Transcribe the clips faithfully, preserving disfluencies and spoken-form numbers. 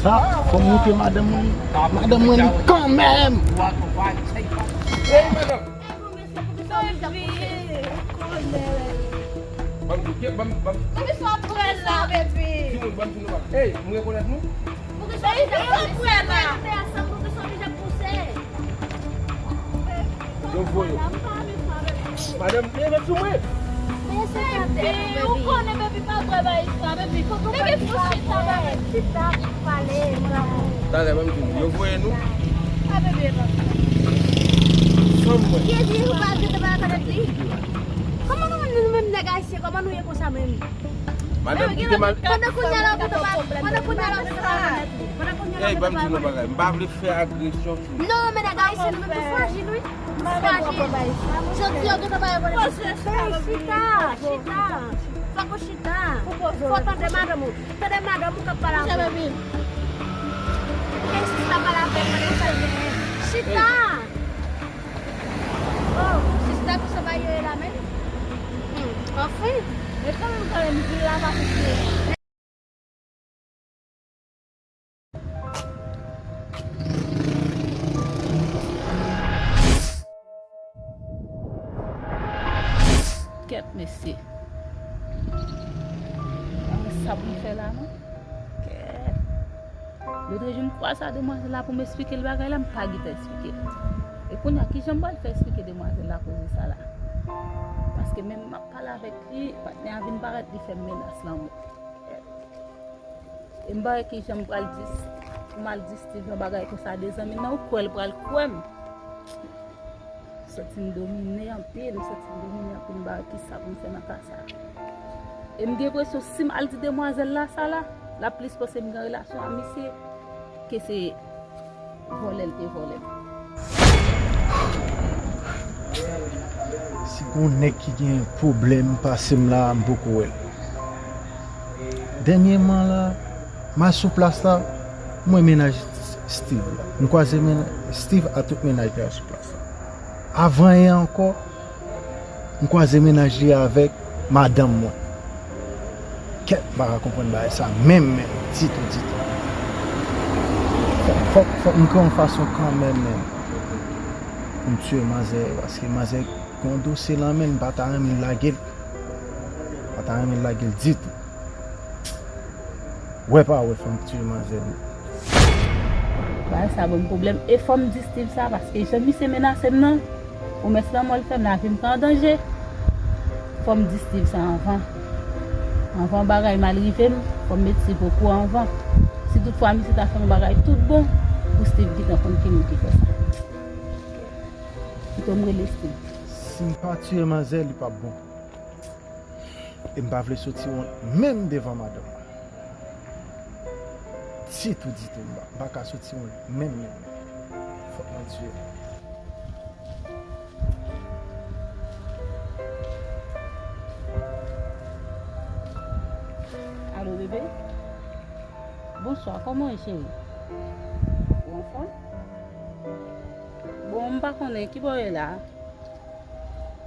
Fò m montre madanm mwen. Madanm mwen li kanmenm. Ban m di, ban m, ban m. Poukisa w ap pran la, baby? Timoun, ban m di nou bagay. Ey, m rekonèt nou. Poukisa w ap pran la? Yo voye. Madanm, leve sou mwen. Baby, ou konnen baby pa dwe bay sa, baby. Fò nou bay sa, baby. Chita, pale, mon amour. Talè, ban m di nou, yo voye nou. Ah, baby, e pa. Fanm mwen. Ki di ou pa vle te bay avèk li? Kòman nou menm, nou menm nèg ayisyen, kòman nou ye konsa menm? Madanm, kite mal. Pandan kounye a la, ou te pa, pandan kounye a la, ou te pa, pandan kounye a la, ou te pa. Ey, ban m di nou bagay. M pa vle fè agresyon sou nou. Non, men nèg ayisyen, nou menm nou frajil, wi. Frajil. Jodi a, ou gentan bay yo konnen. Chita, chita. Fòk ou chita. Fò tande madanm ou. Tande madanm ou k ap pale avè w. Ey, sista pale avè mwen, sa l genyen. Chita. Oh, sista, ki sa bay yo ye la menm? Hmm, anfen. Men kanmenm, kanmenm, vil la pa fouti. Kèt, mesye. Mwen sa pou m fè la, non? Kèt. Lòt jou m kwaze a demwazèl la pou m esplike l bagay la, m pa gentan esplike l. E kounye a, kijan m pral fè esplike demwazèl la koze sa la? Paske menm m ap pale avèk li, patnè a vin parèt, li fè m menas lanmò. E m pa wè kijan m pral di, pou m al di Steve yon bagay konsa de zanmi nan, ou kwè l pral kwè m? M santi m domine anpil, m santi m domine anpil, m pa wè kisa pou m fè nan ka sa. E m gen enpresyon si m al di demwazèl la sa la, l ap plis panse m gen relasyon ak misye ke se vòlè l te vòlè m. Si gon nèg ki gen pwoblèm pase m la, m poko wè l. Dènyèman la, m al sou plas la, m wè mennaj Steve la. M kwaze mennaj Steve a tout mennaj li a sou plas la. Avan yè ankò, m kwaze mennaj li avèk madanm mwen. Kèt, m pa ka konprann bagay sa menm, menm, ditou, ditou. Fòk, fòk, fòk m kreye yon fason kanmenm, menm, pou m tiye manzè, paske manzè gen yon dosye nan men l, m pa ta renmen l lage l. M pa ta renmen l lage l ditou. Wè pa wè, fò m tiye manzè, menm. Bagay sa ban m pwoblèm. E fò m di Steve sa, paske jan misye menase m nan, pwomès lanmò l fè m la, vi m pran an danje. Fò m di Steve sa anvan. Anvan bagay mal rive m, fò m met Steve okouran anvan. Si toutfwa misye ta fè yon bagay tout bon, pou Steve gentan konn ki moun ki fè sa. Pito m rele Steve. Si m pa tiye manzè, li p ap bon. E m pa vle soti wont menm devan madanm mwen. Ditou, ditou, m pa, m pa ka soti wont menm, menm, menm. Fòk mwen tiye. Alo, bebe? Bonswa, kòman w ye, cheri? Ou anfòm? Bon, m pa konnen ki bò w ye la.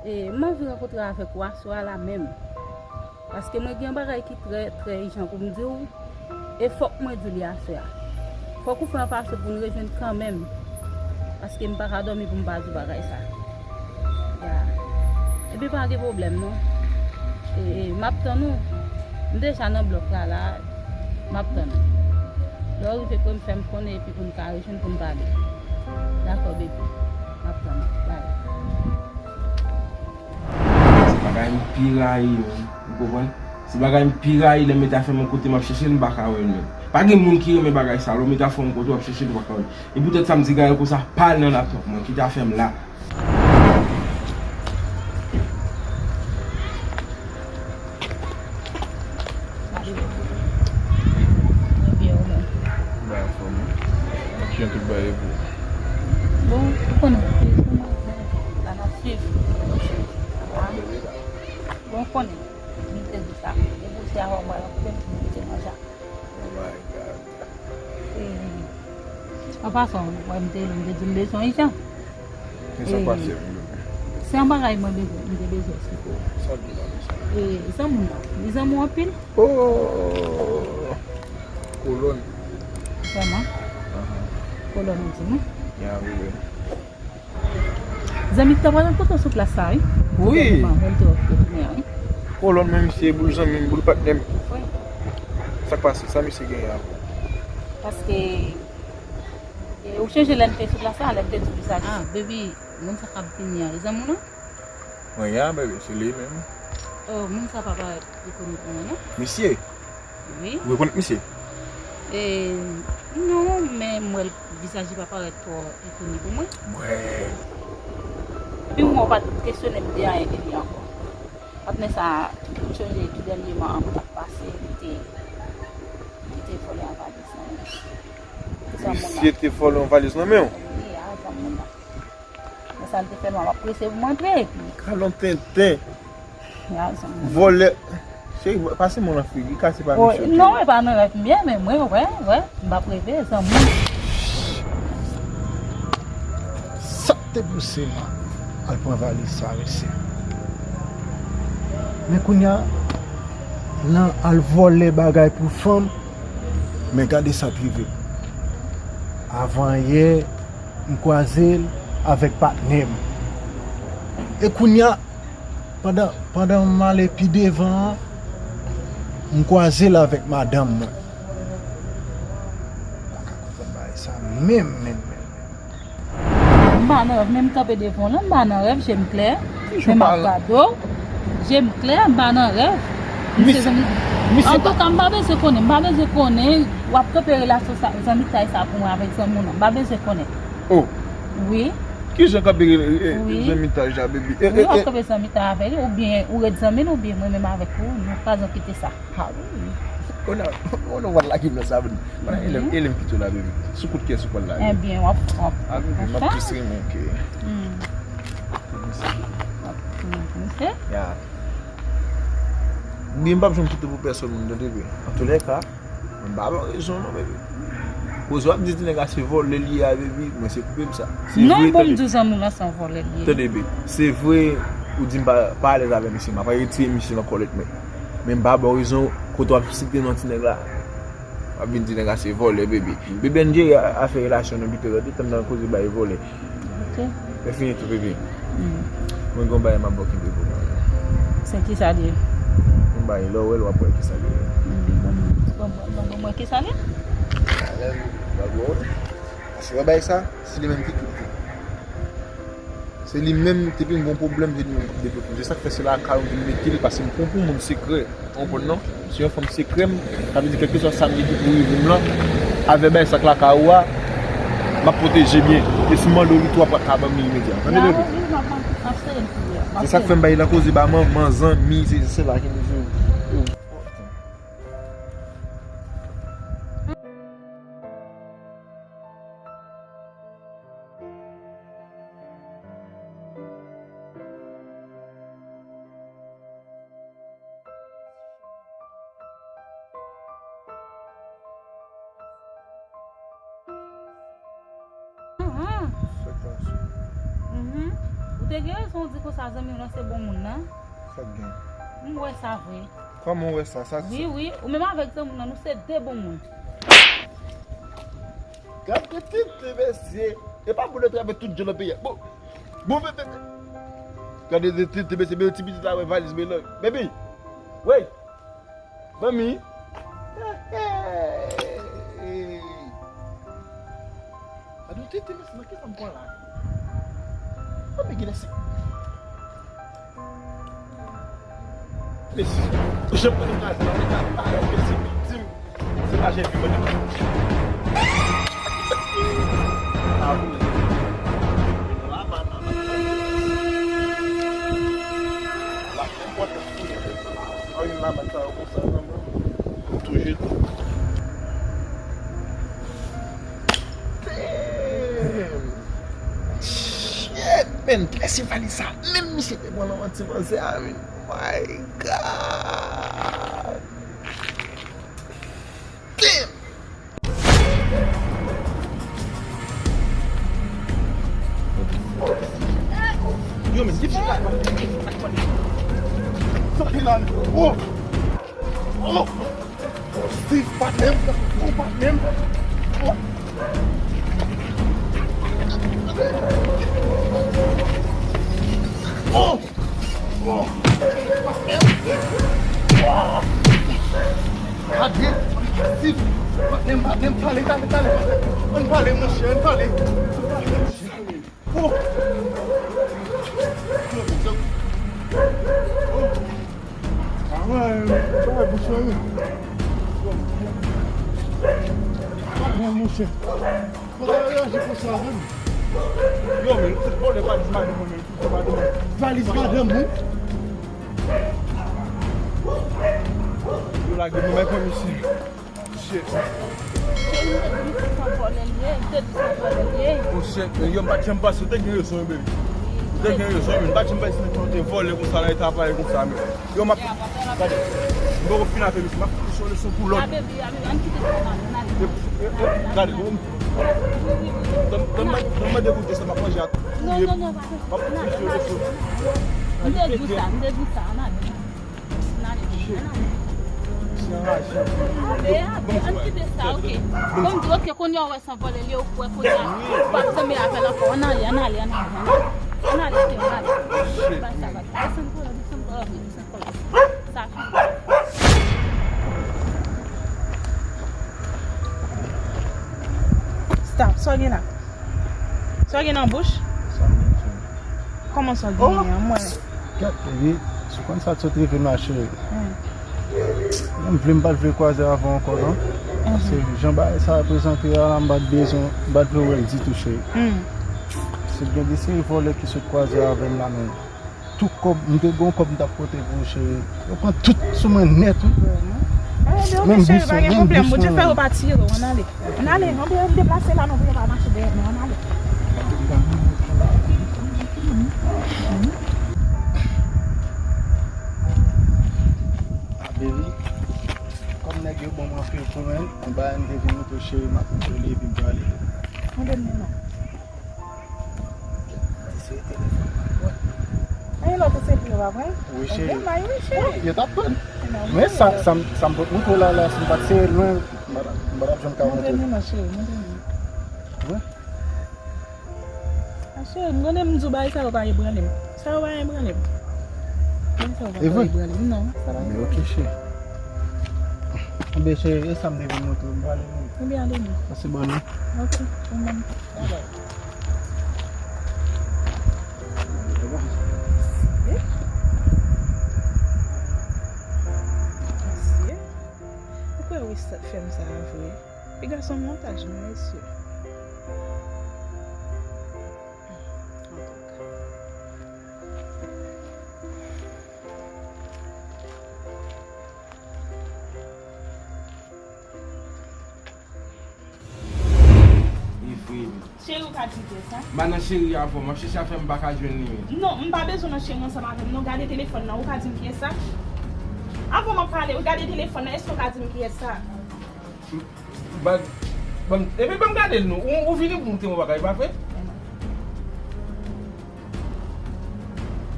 E, m anvi rankontre avèk ou aswè a la menm. Paske mwen gen yon bagay ki trè, trè ijan pou m di w. E fòk mwen di li aswè a. Fòk ou fè yon fason pou n rejwenn kanmenm. Paske m pa ka dòmi pou m pa di w bagay sa. Ya. Epi pa gen pwoblèm non. E, e, m ap tann ou. M deja nan blòk la la. M ap tann ou. Lè w rive pre m, fè m konnen epi pou n ka rejwenn pou n pale. Dakò, baby. M ap tann ou. Bye. Se bagay m pi rayi, menm. Ou konprann? Se bagay m pi rayi, lè m mete afè m yon kote, m ap chèche l, m pa ka wè l menm. Pa gen moun ki renmen bagay sa, lè w mete afè w yon kote, w ap chèche l, ou pa ka wè l. E poutèt sa, m di, gade konsa, pa al nan laptop mwen, kite afè m la. Mwen byen, ou menm? M anfòm wi. Jan tout bagay ye pou ou? Bon, ou konnen, se sou maten la n ap swiv. Ah. Bon, ou konnen, m te di sa. Depi w se avè w, mwen, m te manje. Oh my God. E, an pasan, wè m te, m te di m bezwen ijan. E sa k pase, bebe? Se yon bagay mwen bezwen, m te bezwen esplike w. Sa w di la, mesye? E, zanmi w nan, li zanmi w anpil? Oh! Kolòn. Vrèman. Kolòn ou di mwen. Ya, wi, wi. Zanmi, ta pral kote w sou plas sa, wi. Wi. Vrèman, mwen te wè kote w tounen an, wi. Kolòn mwen, misye boul zanmi m, boul patnè m. Wi. Sa k pase? Sa misye genyen avè w? Paske, e, ou chanje lè n te sou plas la, lè n te di vizaj. Ah, baby, moun sa k ap vini an, e zanmi w nan? Mwen ya, baby, se li menm. Oh, moun sa pa parèt rekonèt mwen, non? Misye? Wi. Ou rekonèt misye? E, non, men m wè l, vizaj li pa parèt twò rekonèt pou mwen. Mwen. Epi mwen pa t kesyone m de anyen de li ankò. Patnè sa, m chonje tou dènyèman an, m t ap pase, li te, li te vòlè yon valiz nan men m. Misye te vòlè yon valiz nan men w? Wi, a, zanmi w nan. Men sa l te fè, m ap prese pou m antre, epi kalon tenten. Ya, zanmi. Vòlè. Cheri, pase men w nan figi, kase pa misye, ok? Non, e pa nan rèv m ye, men mwen, wè, wè, m p ap reve, zanmi. Sa k te pouse m al pran valiz sa, mesye? Men kounye a, nan al vòlè bagay pou fanm, men gade sa k rive. Avan yè, m kwaze l avèk patnè m. E kounye a, pandan, pandan m ale pi devan an, m kwaze l avèk madanm mwen. M pa ka konprann bagay sa menm, menm, menm, menm. M pa nan rèv, men m kanpe devan w la, m pa nan rèv, je m klè. Men m ap gade w, je m klè, m pa nan rèv. Misye zanmi. Antouka, m pa bezwen konnen, m pa bezwen konnen, w ap kanpe relasyon sa, zanmitay sa pou mwen avèk zanmi w nan. M pa bezwen konnen. Oh. Wi. Kijan kanpe re-, e, e, zanmitay la, baby? E, wi, e, w ap kanpe zanmitay avè li, oubyen ou ret zanmi l, oubyen mwen menm avèk ou, nou pa janm kite sa. Ha, wi. Ou nan, ou nan wad la ki vle sa vin. Ou nan elèm, elèm ki tou la, baby. Sou kout kè, sou kòl la, baby. Ebyen, w ap, w ap, a, baby, m ap plis renmen w ke. Hmm. W ap renmen pou misye? Ya. Ebyen, m p ap janm kite pou pèsonn moun, tande, baby. Antoulèka, mwen pa ba w rezon, non, baby. Koze w ap di ti nèg la se vòlè li ye a, baby, mwen se koupe m sa. Non, bon, m di w zanmi w lan se yon vòlè li ye. Tande, baby. Se vre, ou di m pa, pa alèz avè misye, m ap retire misye nan kòlèt mwen. Men m pa ba w rezon, kote w ap site non ti nèg la. W ap vin di nèg la se vòlè, baby. Baby, ann jere afè relasyon nou pito, tande, tann nan koze bay vòlè. Ok. Lè fini tou, baby. Hmm. Mwen gen yon bagay m ap ba w kenbe pou mwen. Se kisa li ye? Yon bagay, lè w wè l, w ap wè kisa li ye. Hmm, bon, bon, bon, bon, bon, mwen kisa li ye? Alèz, w ap wè. Paske w wè bagay sa, se li menm ki tout tou. Se li menm, depi m gon pwoblèm, se li menm ki devlope m. Se sa k fè se lakay ou vin mete l, paske m pran w pou moun sekrè. Ou konprann, non? Se yon fanm sekrè m, sa vle di kèlkeswa sa m gen ki pou rive m lan, avè bay sa k lakay ou a, m ap pwoteje byen. E si m mande w li tou, w ap ka ban m li imedya. Tande, bebe? Wi, m ap, m ap, m ap sere l tou, wi. Se sa k fè m bay la koze ba manman, zanmi, se, se la ki mezi. Ahn. Sa k pase? Mhm. Ou te gen rezon, ou di konsa zanmi w lan se bon moun nan. Sa k gen? M wè sa vre. Kòman w wè sa? Sa, wi, wi. Ou menm avèk zanmi w lan, nou se de bon moun. Gade tete, mesye. E pa pou nou trape tout jan nan peyi a. Bon, bon, bebe. Gade tete, mesye. Men ti pitit la wè valiz men lan. Baby. Wey. Manmi. Gade tete, mesye. Nan kisa m pran la? Manmi, gade si. Mesye, jan pou nou kaze la, nou ka pale, mesye, viktim. Se pa jan epi mwen. Ah, wi. Nenpòt ki. Ah, wi, maman, sa yo konsa, non, non. Toujou. Damn! Shit, man! Kiyès se valiz sa? Menm misye te pran nan manti panse a, man. My God! Damn! Yo, men, depi la, sa ki la, oh! Oh! Steve, patnè m, oh, patnè m. Adye, Steve, patnè m, patnè m, pale, pale, pale. Ann pale, monchè, ann pale. Oh! Ah ouais, euh, ouais, bonsoir. Ah, mon cher. Yo, men, fout vòlè valiz madanm mwen, men, fout vòlè madanm mwen. Valiz madanm mwen? Yo lage mwen, men, komisè. Shit. Cheri, m te di w se yon vòlè l ye, m te di w se yon vòlè l ye. Oh, shit, men yo, m pa t janm panse, ou te gen rezon, wi, baby. Ou te gen rezon, men m pa t janm panse se yon vòlè konsa nan eta parèy konsa, men. Yo, m ap, gade, m poko fin avè misye, m ap fout misye yon leson pou lòd. Ah, baby, ah, baby, ann kite sa, ann ale, ann ale. E, e, e, gade, m, m, m, m mande pou de sa, m ap manje ak ou ye. Non, non, non, pa fè sa. M ap fout misye yon leson. M te di w sa, m te di w sa, ann ale. Ann ale, ann ale. Ann kite sa, ok. Bon, m di, ok, kounye a w wè se yon vòlè l ye, ou kwè kounye a w ap sanble avè l ankò. Ann ale, ann ale, ann ale, ann ale. Ann ale, ok, ann ale. Bay sa, bay sa. Desann kò la, desann kò la, desann kò la. Sa fini. Stop, sa w gen la? Sa w gen nan bouch? Sa m gen, cheri. Kòman sa w gen an, mwen? Kèt, baby, si w konn sa t sot rive m la, cheri. Hmm. Mwen, m vle, m pa t vle kwaze avè w ankò, non. Mhm. Paske jan bagay sa a prezante a la, m pa t bezwen, m pa t vle wè l ditou, cheri. Hmm. Se gen de seri vòlè ki sot kwaze avè m la, men tout kòb, m te gen yon kòb m t ap pote pou ou, cheri. Yo pran tout sou mwen nèt, wi. Vrèman? Ah, men ok, cheri, pa gen pwoblèm. Bondye fè yo pa tire w, ann ale. Ann ale, ann ale, ann deplase la, non, pou yo pa mache dèyè nou, ann ale. Ah, baby, kòm nèg yo ban m anpil kou, men, yon bagay m te vin montre w, cheri, m ap montre w li, epi m prale. Mande m non. Eseye telefòn nan. Wi. Ay, lòt eseye pou yo pa pran? Wi, cheri. Yo t ap pran. Men sa, sa m, sa m pot montre w la, la, si m pa t sere lwen, m pa t, m pa t ap janm ka montre. Montre m non, cheri, montre m. Wi. A, cheri, m konnen m di w bagay sa yo pa ebranle m. Sa yo pa ebranle m. Bagay sa yo pa ebranle m, non. Sa pa ebranle m. Men ok, cheri. Enben, cheri, e sa m te vin montre w, m prale, men. Enben, ale, non. Pase bòn, wi. Ok, ou menm. Bye bye. Mesye. Mesye. Ou kwè wi sa fè m sa a vre? Piga se yon montaj, non, mesye. Antouka. Li vre, wi. Cheri, ou ka di m kiyès sa? M pa nan cheri avè w, m ap chèche afè m, m pa ka jwenn li menm. Non, m pa bezwen nan cheri ansanm avè m, non, gade telefòn nan, ou ka di m kiyès sa? Avan m ap pale, ou gade telefòn nan, èske ou ka di m kiyès sa? M, ban, ban, epi ban m gade l non, ou, ou vini pou montre m yon bagay, pa vre?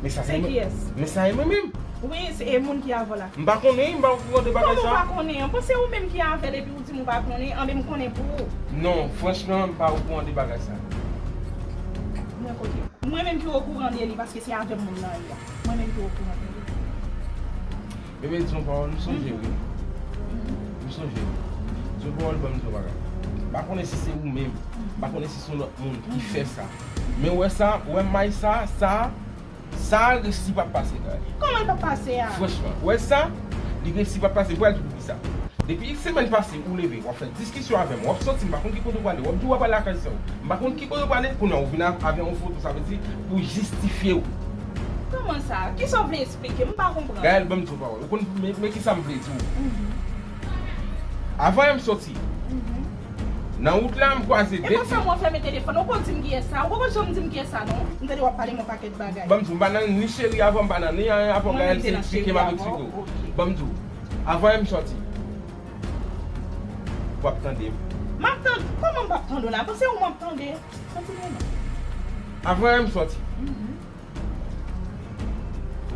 Men sa se mwen. Se kiyès? Men sa e mwen menm. Wi, se, e moun ki avè w la. M pa konnen, m pa okouran de bagay sa. Kòman w pa konnen an? Bon, se ou menm ki avè l epi w di m ou pa konnen, anben m konnen pou ou. Non, franchman, m pa okouran de bagay sa. Mwen kote. Mwen menm ki okouran de li paske se avè m moun nan ye a. Mwen menm ki okouran de li. Bebe, di yon pawòl, m sonje wi. M sonje wi. Di yon pawòl, ban m di yon bagay. M pa konnen si se ou menm, m pa konnen si se yon lòt moun ki fè sa. Men w wè sa, w wè may sa, sa, sa resi p ap pase kay. Kòman l p ap pase a? Franchman, w wè sa, li resi p ap pase, m pral di w poukisa. Depi semèn pase, ou leve, w ap fè diskisyon avè m, w ap soti, m pa konn ki kote w prale, w ap di w ap al lakay sè w. M pa konn ki kote w prale, kounye a ou vin a-, avè yon foto, sa vle di pou jistifye w. Kòman sa? Kisa w vle eksplike m? M pa konprann. Gaëlle, ban m di w pawòl. Ou konn men, men kisa m vle di w? Mhm. Avan yè m soti, mhm, nan wout la, m kwaze de... E konsa m wè w fèmen telefòn, ou poko di m kiyès sa, ou poko janm di m kiyès sa, non. M tande w ap pale m yon pakèt bagay. Ban m di w, m pa nan ni cheri avè w, m pa nan ni anyen avè w, Gaëlle, se eksplike m ap eksplike w. Ok. Ban m di w, avan yè m soti, w ap tande m. M ap tande, kòman m p ap tande w la? Bon, se ou m ap tande. Kontinye non. Avan yè m soti. Mhm.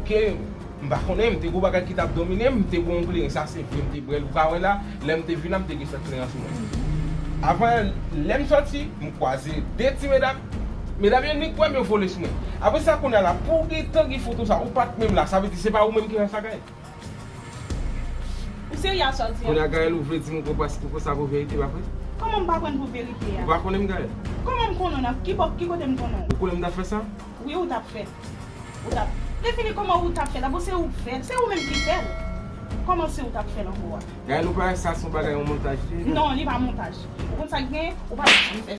Ok, m pa konnen, m te gen yon bagay ki t ap domine m, m te bwè yon kleren, sa se vre, m te bwè l, ou ka wè la, lè m te vin la, m te gen sèt kleren sou mwen. Avan yè, lè m sòti, m kwaze de ti medam. Medam yo nik wè m, yo vole sou mwen. Apre sa, kounye a la, pou w gen tangi foto sa, ou pa t menm la, sa vle di se pa ou menm ki fè sa, Gaëlle. Ou serye a sa w di a? Kounye a, Gaëlle, ou vle di m ou konprann, ou konn sa pou verite, pa vre? Kòman m pa konn pou verite a? Ou pa konnen m, Gaëlle? Kòman m konnen w? Nan ki bò, ki kote m konnen w? Ou konnen m ta fè sa? Wi, ou t ap fè l. Ou t ap. Defini kòman ou t ap fè l la? Bon, se ou k fè l. Se ou menm ki fè l. Kòman se ou t ap fè l ankò a? Gaëlle, ou pa wè sa se yon bagay, yon montaj li ye? Non, li pa montaj. Ou konn sa k genyen? Ou pa janm fè